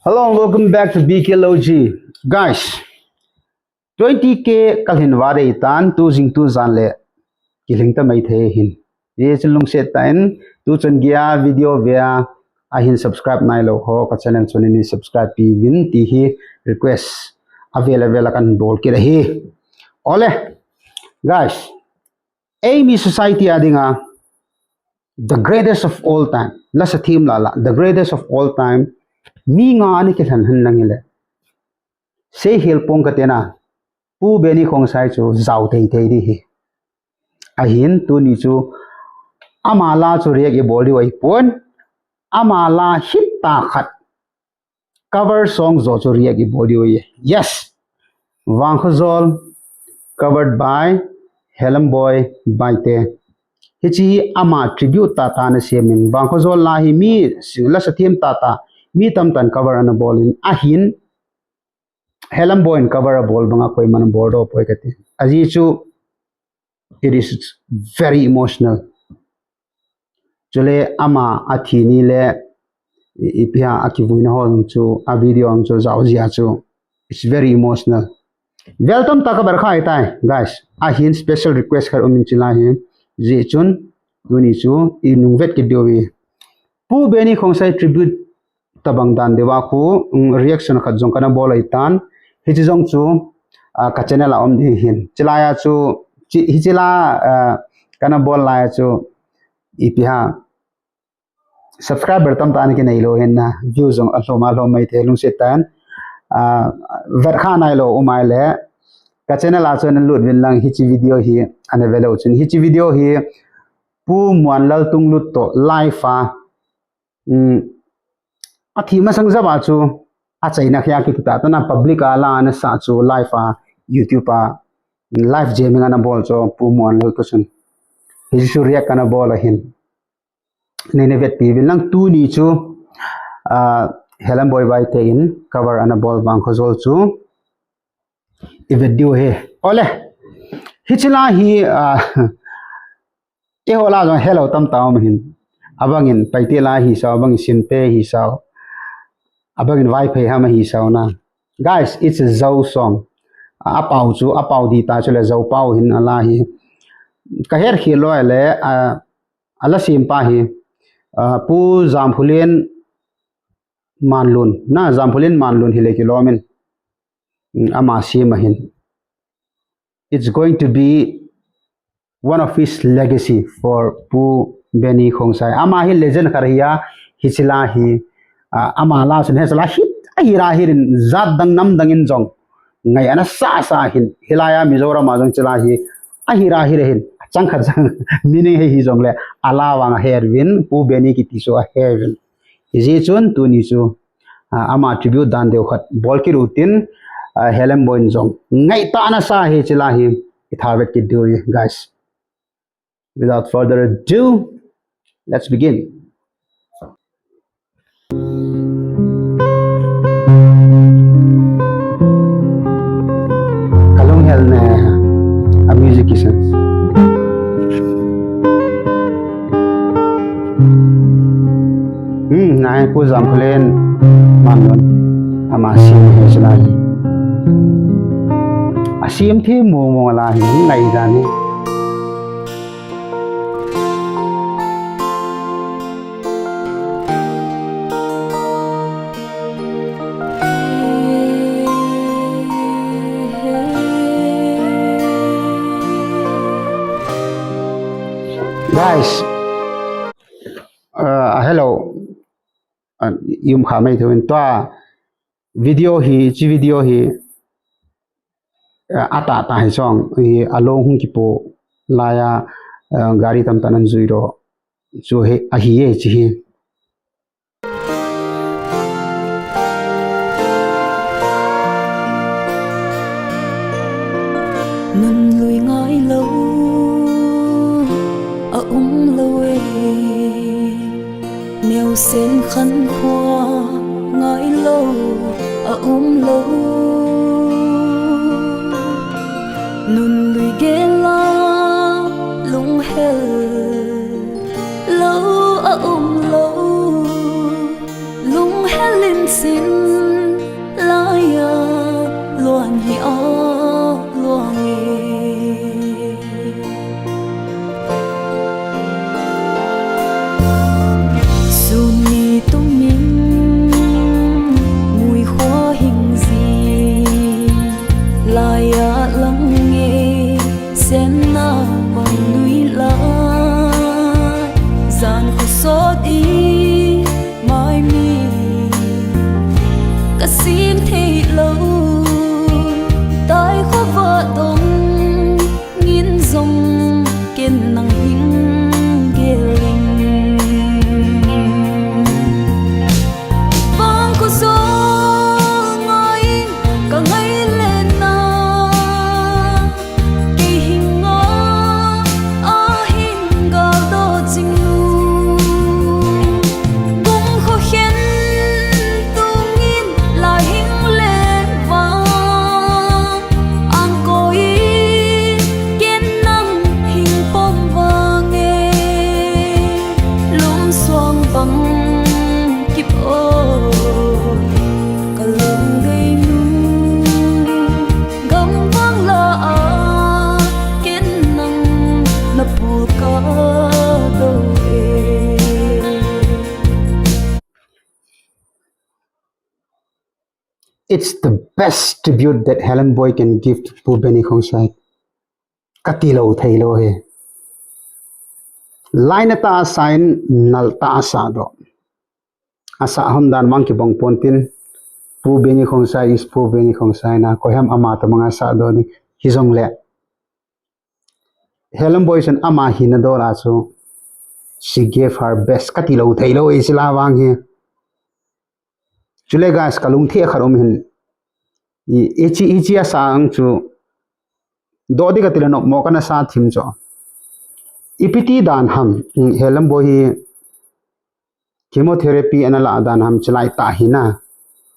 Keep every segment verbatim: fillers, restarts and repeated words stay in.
Hello and welcome back to B K L O G. Guys, twenty K kalhin vare tan tu jing tu jan le kilhing ta mai thei hin. Ye chun lungset tah in tu chun geiya video vea ahin subscribe nailou ho ka channel chun nei subscribe pi uvin ti hi request avel avel a kan bol kit ahi. Ole, guys, eimi society a dinga the greatest of all time, lasa thim lala, the greatest of all time, mi nga ana kilhen hen lang hile, seihel pong kate na, Pu Benny Khongsai chu jao thei thei ding ahi. Ahin tuni chu ama la chu react ibol diu ahipon, ama la hit tah khat cover song jo chu react ibol diu ahi. Yes. Vangkhojol, covered by Helamboi Baite. Hiche ama tribute tah tah ana semin, Vangkhojol la hi mi, lasa thim tah tah mi tamtah in cover ana bolin, ahin Helamboi in cover abol banga koiman abol doh poi kati. Ajeh chu it is very emotional. Chule ama athi ni le i, ipi ham akivuina ho chu, a video ang chu jao jia chu, it's very emotional. Vel tamtah ka ber kha ahitai, guys. Ahin special request khat umin, chule hi, jeh chun tuni chu inung vet kit diu ahi. Pu Benny Khongsai tribute tabang dan deuva khu, um, reaction khat jong kana bol ahitan. Hiche jong chu, ah, ka channel a um ding ahin. Chulaiya chu, chi, hiche la, ah, kana bol laiya chu, ipi ham, subscriber tamtah ana kinei lou hin na, view jong alhom alhom mai thei, lungset tah in, ah, vet kha nailou um ahile, ka channel a chu ana lut uvin lang, hiche video hi ana ve leu chun. Hiche video hi Pu Muanlal Tunglut toh live a, um, athi masang japa chu achaina khia kiti tah tah na, public a la ana sah chu live a, YouTube a, live jamming ana bol chu Pu Muanlal toh chun. Hichu react kana bol ahin. Nei na vetpi uvin lang, tuni chu, ah, Helamboi Baite in cover ana bol Vangkhojol chu i vet diu ahi. Ole. Hiche la hi, ah, eiho la jong helou tamtah um ahin. Abangin Paite la hi sao, abangin Simte hi sao, abangin Vaiphei ham hi sao na. Guys, it's a Zou song. A, apao chu, apao ding tah chule Zou pao hin ala hi. Ka het khel lou le, a, ala sem pa hi, a, Pu Jamkholen Manlun, na, Jamkholen Manlun hile kilom in. Mm, ama sem ahin. It's going to be one of his legacy for Pu Benny Khongsai. Ama hi legend khat ahi a, hiche la hi, ah, ama la chun hiche la hit, ahira hirin, jat dang nam dang in jong ngai ana sah sah ahin, hilaiya Mizoram a jong hiche la hi ahira hir ahin, chang khat chang meaning hei hijongle, ala vang ahe uvin, Pu Benny kiti chu ahe uvin. Hijeh chun tuni chu, ah, ama tribute dan deu khat bol kit u tin, ah, Helamboi in jong ngaitah ana sa ahi, hiche la hi i tha vet kit diu ahi, guys. Without further ado, let's begin. Kalung hel ne, a music is. Hmm, nai Pu Jamkholen Manlun. Ama sem hi hiche la hi. A sem thi mong mong la hi, ngai dan hi. Guys, uh, hello. Uh, yum kha mai thou in tua video hi, hiche video hi, uh, atah tah hi chong, hi along hung kipo laiya, uh, gari tamtah nan jui doh. Chu hi, ahi e, hiche hi. Nun lui ngai lou, a um lou e. Neo sen khan khua ngai lou, a um lou. Nun lui gel a lung hel lou, a um lou. Lung hel in Sin laiya luan hi a luang e. Suni tumin mui khua hing ji laiya lang e. Senna bang nui lai zan khosot i mai mi ka sim thei lo. Tai khova dong ngin zong ken nang hing gel in. Bang ko zong ngai ka ngai le na kei hing a a hing gal do jing nu. Bung kho khen tungin la hing le vang ang koi ken nang hing pom vang e. Lum suang bang kip o ka lung dei nu. Gam vang la a ken nang na pul ka do e. It's the best tribute that Helen Boy can give to Pu Benny Khongsai. Ka ti lo thei lo hi. Laina ta a sign nal ta a sa do. A sa hon dan mang ki bang pon tin. Pu Benny Khongsai is Pu Benny Khongsai na. Ko hem ama ta mang a sa do ni. Hi zong le. Helen Boy sun ama hi na do la su. She gave her best. Ka ti lo thei lo i sila vang hi. Chule guys, ka lungthim khat um hin. I, ichi, ichi a sang chu. Do di ka ti le nok mo ka na sa thim cho. Ipiti dan ham. Mm, Helen Boy hi chemotherapy ana la dan ham chilai ta hi na.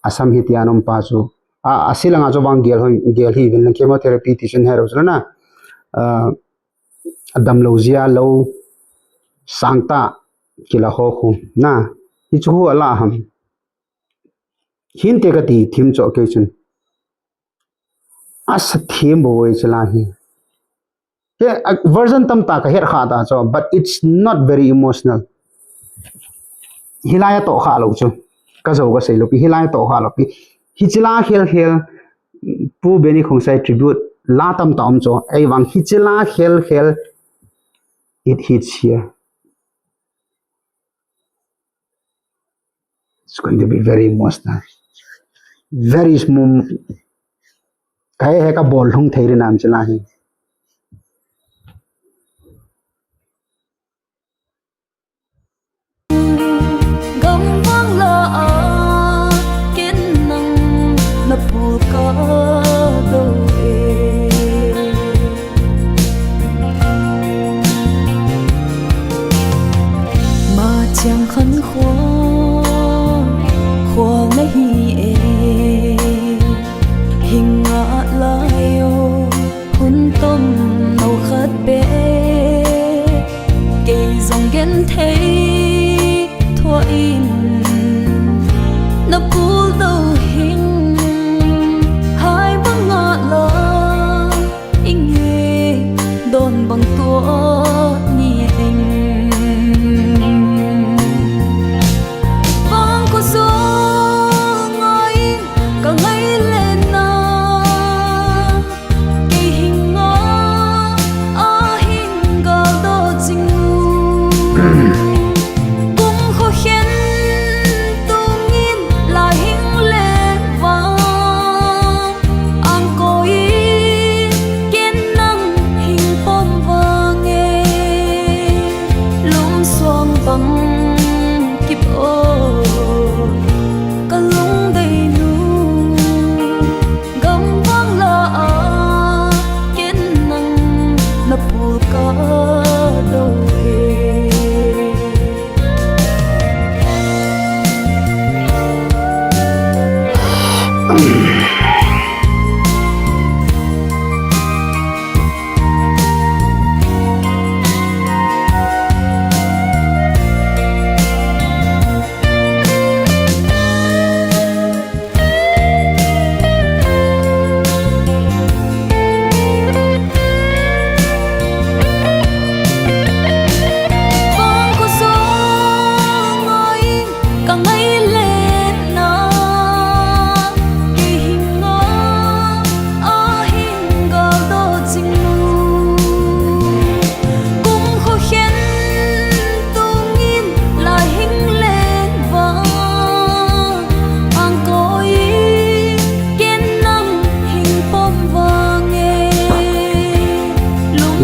Asam hi tian um pa chu. A, a silanga chu bang gel hoi, gel hi vin lang chemotherapy ti sun hero chu na. A, a dam lo zia lo sang ta kila ho khu na. Hi chu khu a la ham. Hinte ka ti thim cho kei chun. A sa thim bo wei chila hi. He, a version tam ta ka her kha ta cho, but it's not very emotional. Hilai a to kha lo chu. Ka zo ka sei lo pi, hilai a to kha lo pi. Hi chila khel khel, Pu Benny Khongsai tribute, la tam ta um cho. Ei vang hi chila khel khel, it hits here. It's going to be very emotional. Very smooth. Kai he ka bol hung thei ri nam chila hi. Gam vang la a ken nang na pul ka do e. Ma chiang khan khua, khua na hi e. Hing a lai o, hun tom no khat be. Kei zong gen thei thua in na pul do hing hai bang a la ing e don bang tua ni ding. Bang ko zong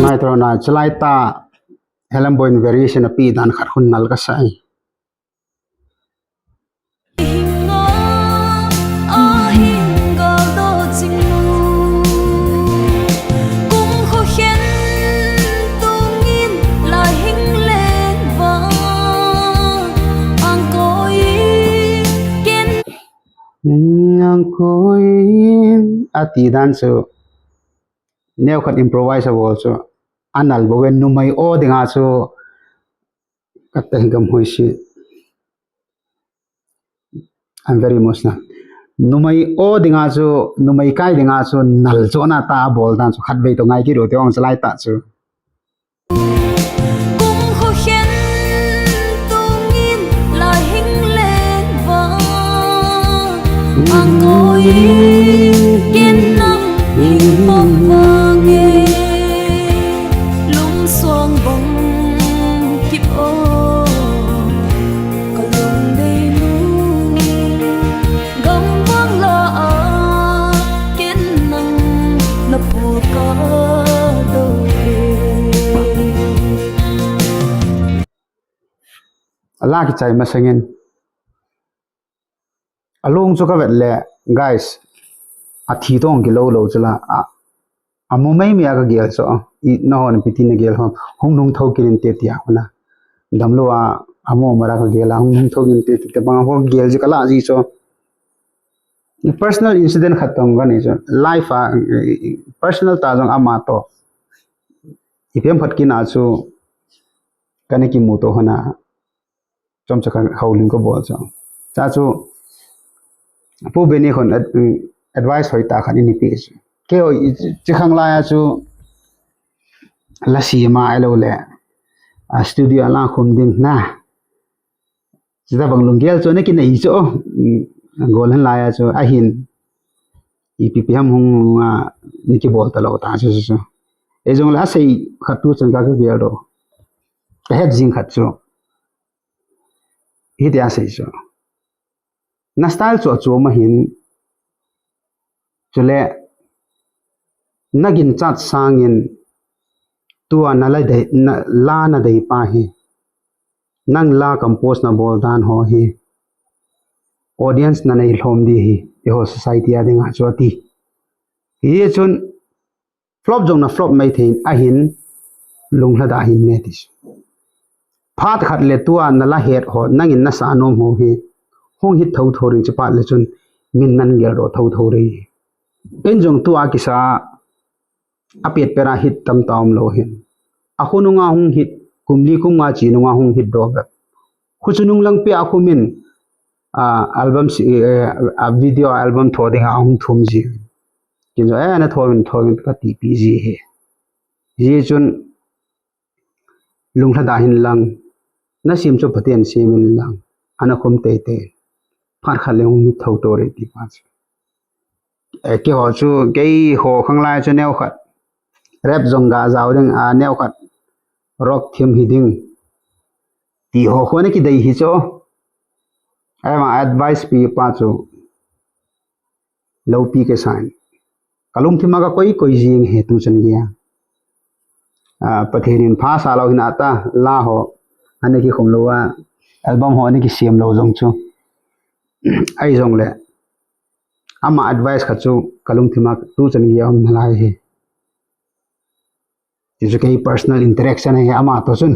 Mai tro na chalai ta Helen Boy in variation api dan khat hun nal ka sai. Ang koin ati dan chu neo khat improvise a bol chu anal bo ve numei o dinga chu kate gam hoi si. I'm very emotional. Numei o dinga chu numei kai dinga chu nal chu na ta bol dan chu khat vei to ngai ki ro te ong chalai ta chu. Ala kichai masangin. Alung chu ka vet le, guys, athi tong kilou lou chu la, a, amu mai mi a ka gel chu, i, na hon piti na gel hon, hung nung thou kirin te tia hona. Damlou a, amu mara ka gel a, hung nung thou kirin te tia bang ho gel ji ka la ji chu. I personal incident khat tong ka ni chu, life a, i, i, personal ta jong ama to. I pem khat kin a chu, ka ni kimu to hona. Chom cha khan houlim ka bol chu. Cha chu, Pu Benny khun ad-, um, advice hoi ta khan ini pi chu. Kei hoi, chi khang lai a chu, la si ma ai lo le. A studio a lang khum ding na. Chi ta bang lunggel chu, na ki nei chu. Um, gol han lai a chu, ahin. I pi pi ham hung a, ni ki bol ta lo ta chu chu chu. E jong la sei khat tu chan ka ki gel do. Ka het jing khat chu. Hiti a sei chu. Na style chu a chu ma hin. Chule, na ginchat sangin tua na la dei, na, la na dei pa hi. Nang la compose na bol dan ho hi. Audience na nei lhom di hi. Eiho society a dinga chu ati. Hichun, flop jong na flop mai thei in ahin lunglha da hin me ti. Phat khat le tua na la het ho, nangin na sa nom ho hi. Hung hit tho tho ring chi phat le chun min nan gel ro tho tho ri. En jong tua kisa a pet pera hit tam ta um lo hin. A khu nunga hung hit, kum li kum nga chi nunga hung hit do bep. Khu chu nung lang pe a khu min, a, album si, eh, a video album tho dinga hung thum ji. Kin jo, eh, na tho min, tho min ka ti pi ji he. Ji chun lunglha da hin lang, na sim chu Pathen sim in lang, ana khum tei tei. Phat khat le hung hit tho to re ti pa chu. Eh, kei ho chu, kei ho khang lai chu neo khat. Rap jong ga jao ding, a neo khat. Rock thim hi ding. Ti ho khun a ki dei hi chu. Ai ma advice pi pa chu. Lo pi ke sign. Ka lungthim a ka koi koi jing he tu chan gei a. A, Pathen in pha sa lo hin ata, la ho. Ani ki khum lo a, album ho ani ki siam lo jong chu. Ai jong le. Ama advice khat chu ka lungthim a tu chan gei a um na lai hi. Ti chu kei personal interaction hi ama to chun.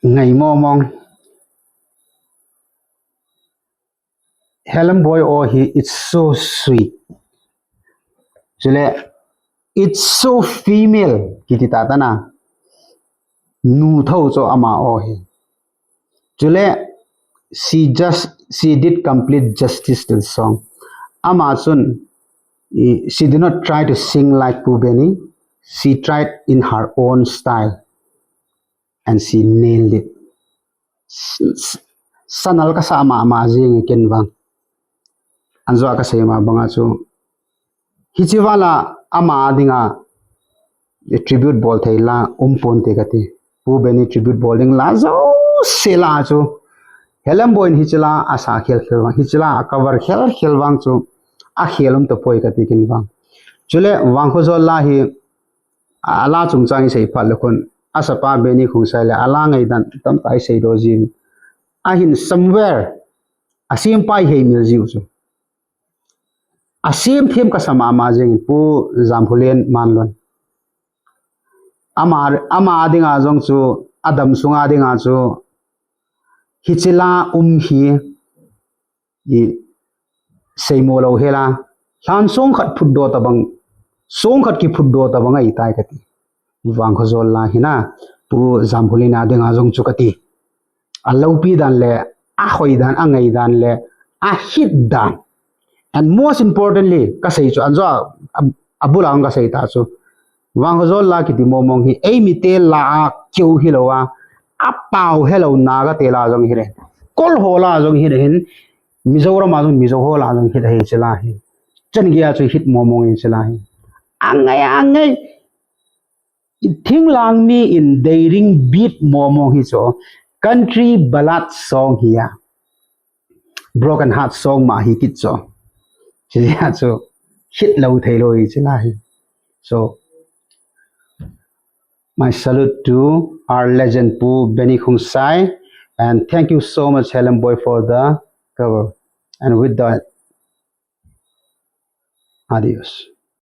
Ngai mo mong. Helen Boy o hi, it's so sweet. Chule, It's so female, kiti ta tana. Nu tho cho ama o hi. Chule, she just, she did complete justice to the song. Ama chun, she did not try to sing like Pu Benny. She tried in her own style. And she nailed it. Sanal kasa ama ama jing ken vang. Anjo kasei ma banga chu. Hichi vala ama dinga tribute bol thei la um ponte kati. Pu Benny tribute bol ding la jo se la chu. Helen Boy in hichi la asa khel khel vang. Hichi la a cover khel khel vang chu. A khel um to poi kati ken vang. Chule Vangkhojol la hi ala chungchang isei phat le khun. Asapa Benny Khongsai le ala ngaidan tamtah isei do jing. Ahin somewhere. Asem pai hei mil jiu chu. Asem them kasa mama jing Pu Jamhulen Manlun. Ama, ama dinga jong chu, adam sunga dinga chu, hichi la um hi, i seimo lo hela, lhan song khat phut do tabang, song khat ki phut do tabang ai tai kati. Vangkhojol la hina, Pu Jamhulen a dinga jong chu kati. A lopi dan le, a hoi dan, a ngai dan le, a hit dan. And most importantly, kasei chu anjo a, a, abula kasei ta chu. Vangkhojol la kiti momong hi, ei mite la a keu hi lo a, a pau he lo Naga te la jong hi le. Kol ho la jong hi le hin, Mizoram a jong Mizo ho la jong hi le hi chi la hi. Chan gei a chu hit momong in chi la hi. Angai, angai. Thinglang mi in daring beat momong hi chu. Country ballad song hi a. Broken heart song ma hi kit chu. Chi a chu. Hit lo thei lo hi chi la hi. So, my salute to our legend Pu Benny Khongsai, and thank you so much, Helen Boy, for the cover. And with that, adios.